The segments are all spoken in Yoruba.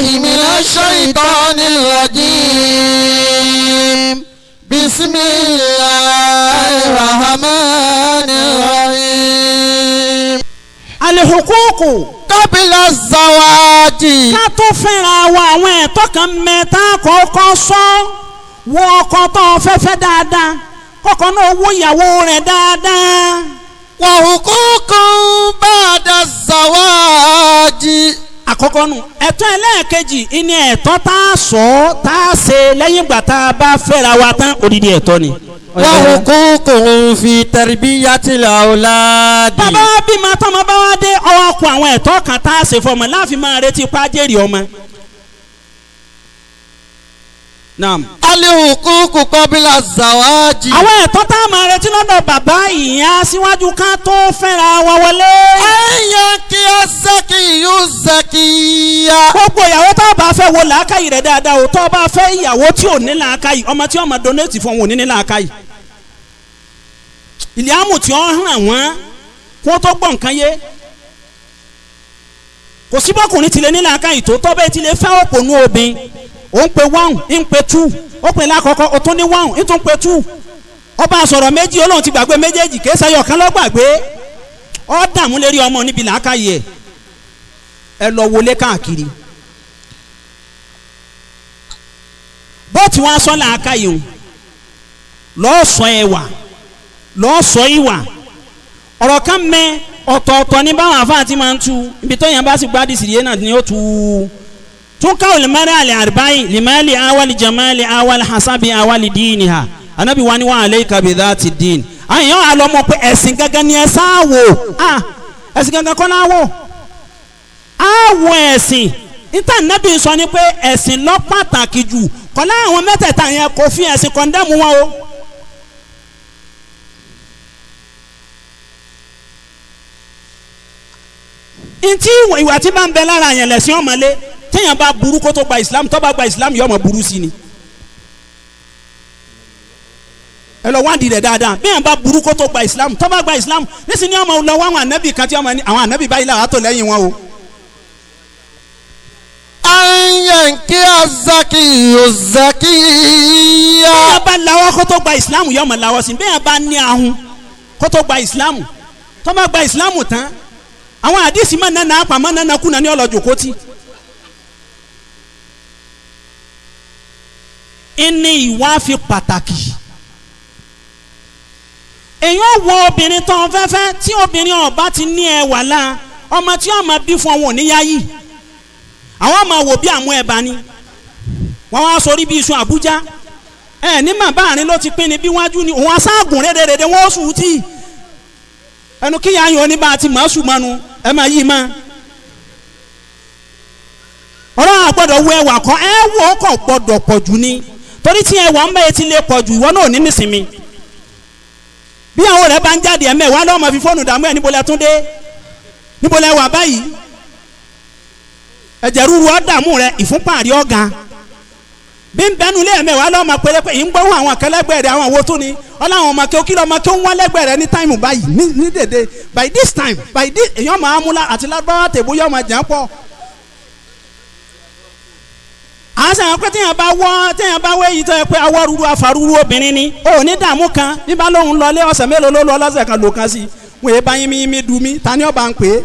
بالله من الشيطان الرجيم بسم الله الرحمن الرحيم alihukuku قبل الزواج ká tó fẹ́ra wa àwọn ẹ̀tọ́ kan mẹ́ta kọ́kọ́ sọ wọ ọkọ tó fẹ́fẹ́ dáadáa kọ́kọ́ náà wo ìyàwó rẹ̀ dáadáa. وحقوق بعد الزواج àkọ́kọ́ nù ẹ̀tọ́ ẹlẹ́ẹ̀kejì ìní ẹ̀tọ́ tá a sọ tá a ṣe lẹ́yìn ìgbà tá a bá fẹ́ra wa tán odidi ẹ̀tọ́ ni. وحقوق في تربية الأولاد bàbá wa bímọ tọmọ bá wa dé ọwọ́ kù àwọn ẹ̀tọ́ kan tá a ṣe fọmọ láàfin máa retí pàjẹ́rì ọmọ. Naam. الحقوق قبل الزواج àwọn ẹ̀tọ́ tá a máa retí lọ́dọ̀ bàbá ìyá síwájú ká tó fẹ́ra wa wọlé. أن الزكي الزكية gbogbo ìyàwó tó bá fẹ́ wo làákàyè rẹ̀ dáadáa o tó bá fẹ́ ìyàwó tí ò ní làákàyè ọmọ tí ọmọ donate fún òun ò ní ní làákàyè. Ìlíàmù tí ó hàn wọ́n kó tó gbọ́ nǹkan yé kò sí bọ́kùnrin ti lè ní làákàyè tó tọ́ bẹ́ẹ̀ ti lè fẹ́ òpònú obìnrin ó ń pe one ń pe two ó pe lákọ̀ọ́kọ́ ó tún ní one ń tún pe two ọba sọ̀rọ̀ méjì Ọlọ́run ti gbàgbé méjèèjì kì í ṣe ọ̀kan ló gbàgbé ó dààmú lérí ọmọ níbi làákàyè ẹ̀ ẹ lọ wọlé káàkiri bó ti wá sọ làákàyè o lọ́ọ́ sọ ẹwà lọ́ọ́ sọ ìwà ọ̀rọ̀ kan mẹ́ ọ̀tọ̀ọ̀tọ̀ ní báwọn àfáà ti máa ń tu ibi tó yẹn bá sì gbádìí sí yẹn náà ni ó tu túnká olùmọ́rẹ́ àlẹ́ àrùbáyì lìmọ́lì awali jamali awali hasabi awali díìnì ha anabi wa ni wa alayka bi dhati dín àyàn àlọ́mọ pé ẹ̀sìn gangan ni ẹ sáà wò ah ẹ̀sìn gangan kọ́ náà wò àwọ̀ ẹ̀sìn níta nábì sọ ni pé ẹ̀sìn ló pàtàkì jù kọ́lá àwọn mẹ́tẹ̀ẹ̀ta yẹn kò fi ẹ̀sìn kọ́ndẹ́mù wọn o. ntí ìwà tí bá ń bẹ lára yẹn lẹ̀sìn ọmọlé téèyàn bá burú kó tó gba Islam tó bá gba Islam yóò máa burú sí ni. ẹ lọ wádìí rẹ̀ dáadáa bí yẹn bá burú kó tó gba Islam tó bá gba Islam nísìnyí ọmọ lọ wá àwọn ànábì kan tí ọmọ ní àwọn ànábì báyìí làwọn àtò lẹ́yìn wọn o. أن ينكح الزكي الزكية bẹ́ẹ̀ bá lawọ́ kó tó gba ìsìlámù yóò máa lawọ́ sí i bẹ́ẹ̀ bá ní ahun kó tó gba ìsìlámù tó bá gba ìsìlámù tán àwọn àdìsí máa nana apà máa nana kùnà ní ọlọ́jọ́ kó tí. ìní ìwà fi pàtàkì èèyàn wo obìnrin tó ń fẹ́fẹ́ tí obìnrin ọba ti ní ẹwà la ọmọ tí ọmọ bí fún ọwọn ò ní yáyì àwọn ọmọ wò bí àmú ẹ̀bà ni wọ́n wá sórí bí iṣu Àbújá ẹ ní mà báàrin ló ti pín ni bí wájú ni òun aṣáàgùn rédèrèdè wọn ó sùn tí ẹnu kíyà yín oníbà àti màásù mọ́nu ẹ máa yí ma ọ̀rọ̀ àgbọ̀dọ̀ wo ẹwà kan ẹ wò ó kàn gbọ́dọ̀ pọ̀ jù ni torí tí ẹwà ń bẹ́ẹ̀ ti lè pọ̀ jù ìwọ náà ò ní nísìmí bí àwọn rẹ̀ bá ń jáde ẹ̀mẹ́ wà lọ́mọ fi fóònù dààmú ẹ̀ níbo lẹ tún dé níbo lẹ wà báyìí ẹ̀jẹ̀ rúru ọ̀ dààmú rẹ̀ ìfúnpá rí ọ̀gá bí n bẹnu lé ẹ̀mẹ́ wà lọ́mọ pérépé yìí ń gbóhùn àwọn akẹlẹ́gbẹ́ rẹ̀ àwọn wo tún ni ọláwọn ọmọ kí ó kí lọ́mọ kí ó ń wá lẹ́gbẹ̀ẹ́ rẹ̀ ní táìmù báyìí ní dèdè by this time by this èèyàn máa múlá àti lágbára tèbú yóò máa jẹ́ pọ̀. à ń sẹ́yìn pé téèyàn bá wọ́ téèyàn bá wé yìí tó yẹ pé awọ́ rúru afárúru obìnrin ni ó ní dààmú kan bí bá lóun lọlé ọ̀sẹ̀ mélòó ló lọ ọlọ́sẹ̀ kan lò kan sí i wọ́n yé bá yín mi yín mi du mi ta ni ọba ń pè é.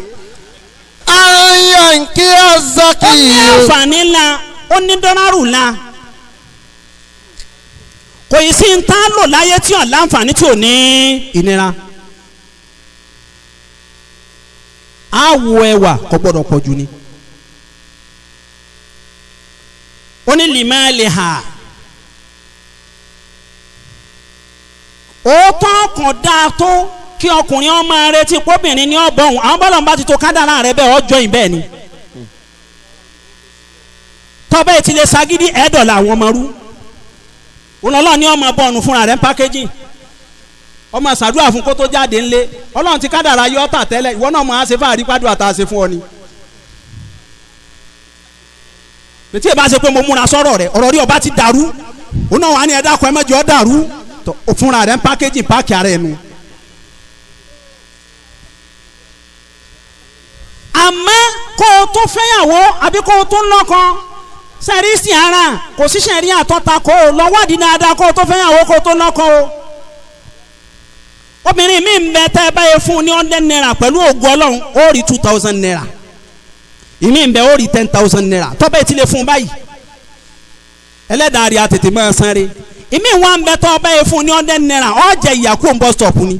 أن ينكح ó ní الزكي àǹfààní ńlá ó ní dọ́lárù ńlá kò yìí sí ń tá lò láyé tí ò láǹfààní tí ò ní ìnira. àwọ̀ ẹwà kò gbọ́dọ̀ pọ̀ jù ni. ó ní lìmọ́ lè hà. òótọ́ kan dáa tó kí ọkùnrin ọmọ retí pọ́bìnrin ní ọ̀bọ̀n àwọn bọ́lọ̀ ń bá ti tó kádàrá rẹ bẹ́ẹ̀ ọjọ́ ìbẹ́ẹ̀ ni. tọ́bẹ̀ ti lè ṣagídí ẹ̀ẹ́dọ̀là àwọn ọmọ rú ọlọ́run ní ọmọ bọ́ọ̀nù fúnra rẹ̀ ń pákéjì ọmọ ṣàdúrà fún kó tó jáde ńlé ọlọ́run ti kádàrá yọ ọ́tà tẹ́lẹ̀ ìwọ náà máa ṣe fáàrí pàdúrà tá a ṣe fún ọ ni. létí ẹ bá ṣe pé mo múra sọ̀rọ̀ rẹ̀ ọ̀rọ̀ rí ọba ti dàrú òun náà wà ní ẹ̀dá kan ẹ mẹ́jọ dàrú fúnra rẹ̀ ń pákéjì páàkì ara ẹ̀ nu. àmọ́ Kó o tó fẹ́yàwó àbí kó o tó lọ́kọ, sẹ́rí sí ara kò sí sẹ́rí àtọ́ta, kó o lọ wádìí dáadáa kó o tó fẹ́yàwó, kó o tó lọ́kọ o. Obìnrin mi ń bẹ tẹ́ ẹ báyìí fún un ní ₦100, pẹ̀lú ògùn Ọlọ́run ó rí ₦2,000. Ìmí ń bẹ, ó rí ₦10,000 tọ́bẹ̀ tí lè fún un báyìí. Ẹlẹ́dàá rí àtètè máa san rí. Ìmí wa ń bẹ, tọ́ báyìí fún un ní ₦100, ó jẹ ìyàkú ń bus stop ni.